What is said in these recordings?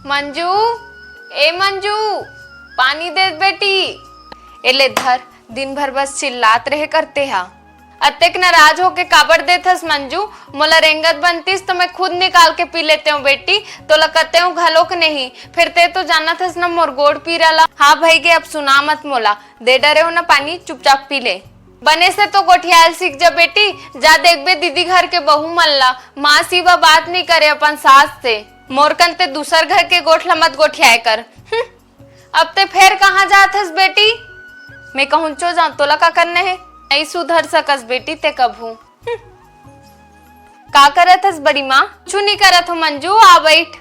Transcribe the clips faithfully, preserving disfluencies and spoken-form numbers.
मंजू, ए मंजू, पानी दे बेटी। ए ले धर, दिन भर बस चिल्लात रहे करते हा। अतेक नाराज होके काबर देथस मंजू? मोला रेंगत बनतीस तो मैं खुद निकाल के पी लेते हूँ बेटी, तोला कते हूँ घलोक नहीं। फिर ते तो जानत हस ना मोर गोड़ पीरा ला। हाँ भई गे, अब सुना मत मोला, दे डरे हो ना पानी, चुपचाप पी ले। बने से तो गोठियाल सीख जा बेटी, जा देखबे दीदी घर के बहू मन ला, माँ सिवा बात नहीं करे अपन सास से। मोर कन ते दूसर घर के गोठ ला मत गोठियाए कर। हम्म। अब ते फेर कहाँ जात हस बेटी? मैं कहूँचो जाऊँ, तोला का करना है? नहीं सुधर सकस बेटी ते कभू। हम्म। का करत हस बड़ी माँ? कुछु नहीं करत हो मंजू, आ बैठ।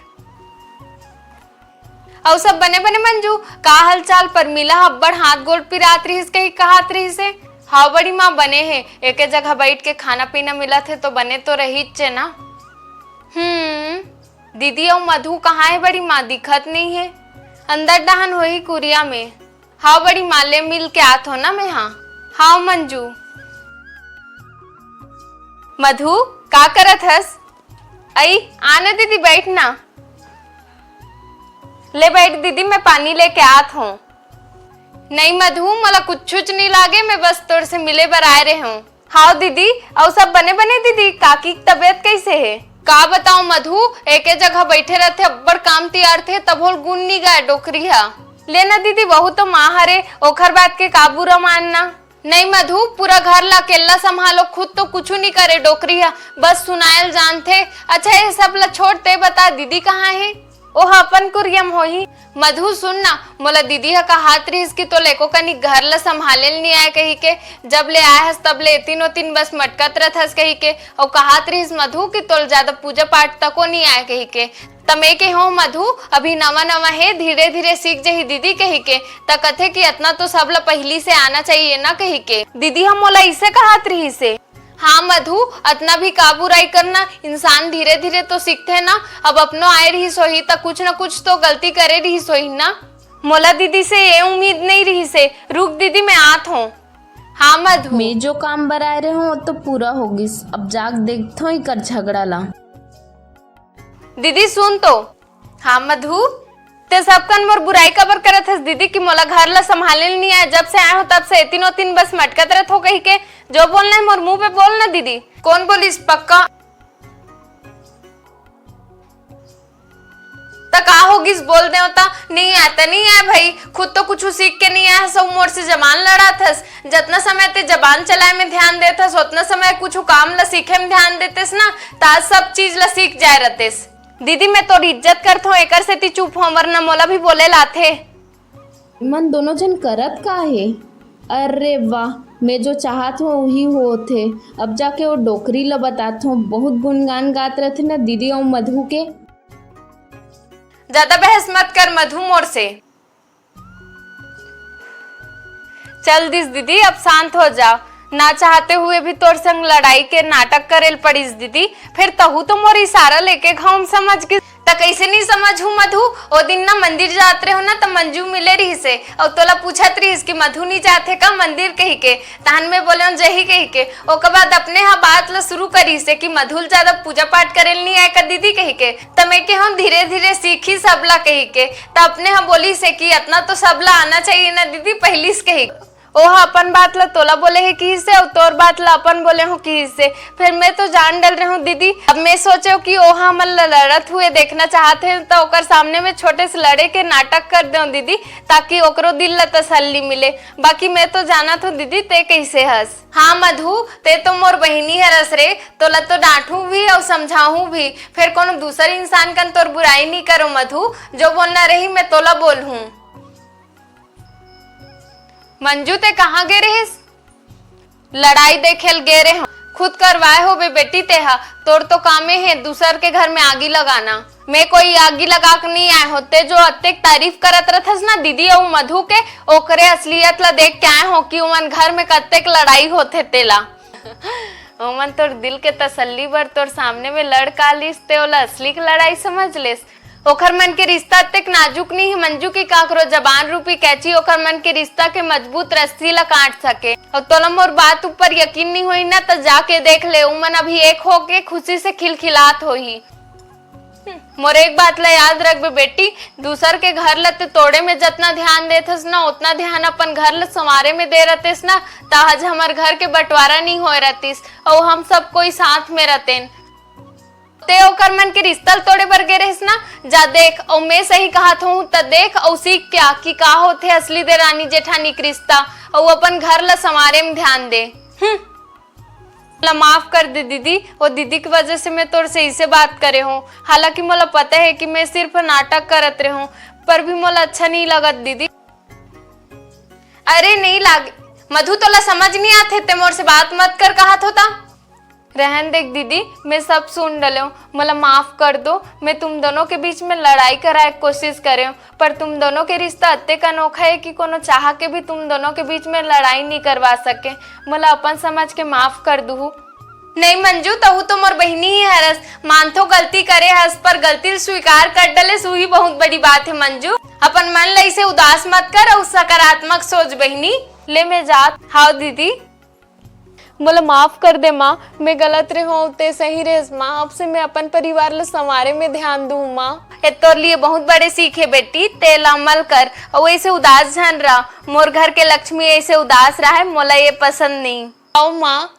अउ सब बने बने मंजू, का हालचाल? परमिला ह अब्बड़ हाथ गोड़ पिरात रिहिस कही कहात रिहिस हे। हाव बड़ी माँ, बने हे, एके जगह बैठ के खाना पीना मिलत हे तो बने तो रहिच हे ना। हम्म, दीदी अउ मधु कहाँ हे बड़ी माँ? दिखत नहीं हे। अंदर डहन होही कुरिया में। हाव बड़ी माँ, ले मिल के आत हो ना मैं। हाँ, हाव मंजू। मधु, का करत हस? अई, आना दीदी, बैठ ना। ले बैठ दीदी, मैं पानी लेके आत हूँ। नहीं मधु, मोला कुछुच नहीं लागे, मैं बस तोर से मिले बर आए रहे हूँ। हाव दीदी, अउ सब बने बने दीदी? काकी के तबीयत कैसे हे? का बताओ मधु, एके जगह बैठे रहते, अब्बड़ काम तियारथे, तभो ल गुन नी गाय डोकरी हा। ले ना दीदी, वहू तो माँ हरे, ओखर बात के का बुरा मानना। नहीं मधु, पूरा घर ला अकेल्ला संभालो, खुद तो कुछु नी करे डोकरी हा, बस सुनायल जानथे। अच्छा, ये सब ला छोड़, ते बता दीदी कहाँ हे? ओह अपन कुरिया म होही। मधु सुन ना, मोला दीदी ह कहात रिहिस कि तोला एको कनी घर ला संभाले ल नी आय कहिके, जब ले आय हस तब ले एतिन ओतिन बस मटकत रथस कहिके, अउ कहात रिहिस मधु कि तोला जादा पूजा पाठ तको नी आय कहिके। त मैं के हूँ मधु, अभी नवा नवा हे, धीरे धीरे सीख जही दीदी कहिके, त कथे कि अतना तो सब ला पहिली से आना चाहिए ना कहिके। दीदी ह मोला इसे कहात रिहिस हे। हाँ मधु, अतना भी का बुराई करना, इंसान धीरे धीरे तो सीखथे ना। अब अपनो आए रिहिस होही त कुछ न कुछ तो गलती करे रिहिस होही ना। मोला दीदी से ये उम्मीद नहीं रिहिस हे। रुक दीदी, मैं आत हूँ। हाँ मधु। मैं जो काम बर आए रहे हूँ, वो तो पूरा हो गिस। अब जाके देखथो इकर झगड़ा ला। दीदी सुन तो। हाँ मधु, ते सबकन मोर बुराई काबर करत हस दीदी कि मोला घर ला संभाले ल नी आय, जब से आए हो तब से एतिन ओतिन बस मटकत रहत हो कहिके। जो बोलना है मोर मुंह पे बोल ना दीदी। कौन बोलिस पक्का? त का हो गिस, बोल दे होता। नहीं आय त नहीं आय भाई, खुद तो कुछ सीख के नहीं आय, सब मोर से जबान लड़ात हस। जतना समय ते जबान चलाए में ध्यान देत हस, ओतना समय कुछ काम ला सीखे में ध्यान देतेस ना, त आज सब चीज ला सीख जाए रहतेस। दीदी, मैं तोर इज्जत करथों, एकर सेती चुप हों, वरना मोला भी बोले लाथे। मन दोनों झन करत का हे? अरे वाह, मैं जो चाहत हों, उही होत हे। अब जाके वो डोकरी ल बतात हों, बहुत गुणगान गात रहथे ना दीदी अउ मधु के। ज्यादा बहस मत कर मधु मोर से। चल दिस दीदी, अब शांत हो जा। ना चाहते हुए भी तोर संग लड़ाई के नाटक करेल पड़िस दीदी। फिर तहू तो मोर इशारा लेके घाव समझ गिस। त कैसे नहीं समझहूं मधु? ओ दिन ना मंदिर जात रहे हो ना, त मंजू मिले रहिस हे, अउ तोला पूछत रहिस कि मधु नहीं जात हे का मंदिर कहिके। तहन मैं बोले हूं जही कहिके। ओकर बाद अपने हा बात ला शुरू करिस हे कि मधु ल ज्यादा पूजा पाठ करेल नहीं आय का दीदी कहिके। त मैं के हूं धीरे धीरे सीखी सबला कहिके। त अपने हा बोलिस हे कि अतना तो सबला आना चाहिए ना दीदी, पहिली से कहिके। ओहा अपन बात ला तोला बोले हे किहिस हे, अउ तोर बात ला अपन बोले हो किहिस हे। फिर मैं तो जान डर रहे हूँ दीदी। अब मैं सोचे हूँ कि ओहा हमन ला लड़त हुए देखना चाहत हे, त ओकर सामने में छोटे से लड़े के नाटक कर देव दीदी, ताकि ओकरो दिल ला तसल्ली मिले। बाकी मैं तो जानत हूँ दीदी, ते कैसे हस। हाँ मधु, ते तो मोर बहिनी हरस रे, तोला तो डांटहूँ भी अउ समझाहूँ भी। फिर कोनो दूसर इंसान कन तोर बुराई नहीं करो मधु, जो बोलना रही मैं तोला बोलहूँ। मंजू, ते कहाँ गे रहिस? लड़ाई देखे ल गे रहे हूँ। खुद करवाए होबे बेटी तेहा, तोर तो कामे हे दूसर के घर में आगी लगाना। मैं कोई आगी लगा के नहीं आए हो, ते जो अतेक तारीफ करत रथस ना दीदी अउ मधु के, ओकरे असलियत ला देख के आए हो कि उमन घर में कतेक लड़ाई होथे तेला। ओमन तोर दिल के तसल्ली बर तोर सामने में लड़ का लिस, ते ओला असली के लड़ाई समझ लेस। ओखर मन के रिश्ता अतेक नाजुक नहीं हे मंजू, कि काकरो जबान रूपी कैंची ओखर मन के रिश्ता के मजबूत रस्सी ला काट सके। अउ तोला मोर बात ऊपर यकीन नहीं होई ना, त जाके देख ले, उमन अभी एक होके खुशी से खिलखिलात होही। मोर एक बात ला याद रखबे बेटी, दूसर के घर ला ते तोड़े में जतना ध्यान देथस ना, ओतना ध्यान अपन घर ला संवारे में दे रहतेस ना, त आज हमर घर के बंटवारा नहीं होए रहतिस, अउ हम सब कोई साथ में रहतेन। ते ओकर मन के रिश्ता ल तोड़े बर गे रहिस ना, जा देख, अउ मैं सही कहत हूँ त देख अउ सीख क्या कि का होथे असली देरानी जेठानी के रिश्ता, अउ अपन घर ला संवारे में ध्यान दे। हम्म। मोला माफ कर दे दीदी, वो दीदी की वजह से मैं तोर से इसे बात करे हूँ। हालांकि मोला पता है कि मैं सिर्फ नाटक करत रहूँ, पर भी मोला अच्छा नहीं लगत दीदी। अरे नहीं लागे मधु, तोला समझ नहीं आथे ते मोर से बात मत कर कहत होता। रहन देख दीदी, मैं सब सुन डले हूँ, मोला माफ कर दो। मैं तुम दोनों के बीच में लड़ाई कराए के कोशिश करे हूँ, पर तुम दोनों के रिश्ता अत्ते अनोखा है कि कोनो चाह के भी तुम दोनों के बीच में लड़ाई नहीं करवा सके। मोला अपन समझ के माफ कर दुहू। नहीं मंजू, तहू तो मोर बहिनी ही हरस, मानथो गलती करे हस, पर गलती ल स्वीकार कर डले, उही बहुत बड़ी बात है मंजू। अपन मन ल इसे उदास मत कर अउ सकारात्मक सोच बहिनी। ले मैं जात हाव दीदी। मोला माफ कर दे माँ, मैं गलत रहे हूँ, ते सही रहे माँ। अब से मैं अपन परिवार ल संवारे में ध्यान दूँ माँ। ये तोर लिए बहुत बड़े सीख है बेटी, ते ला अमल कर अउ ऐसे उदास झन रह। मोर घर के लक्ष्मी ऐसे उदास रहे, मोला ये पसंद नहीं। आओ माँ,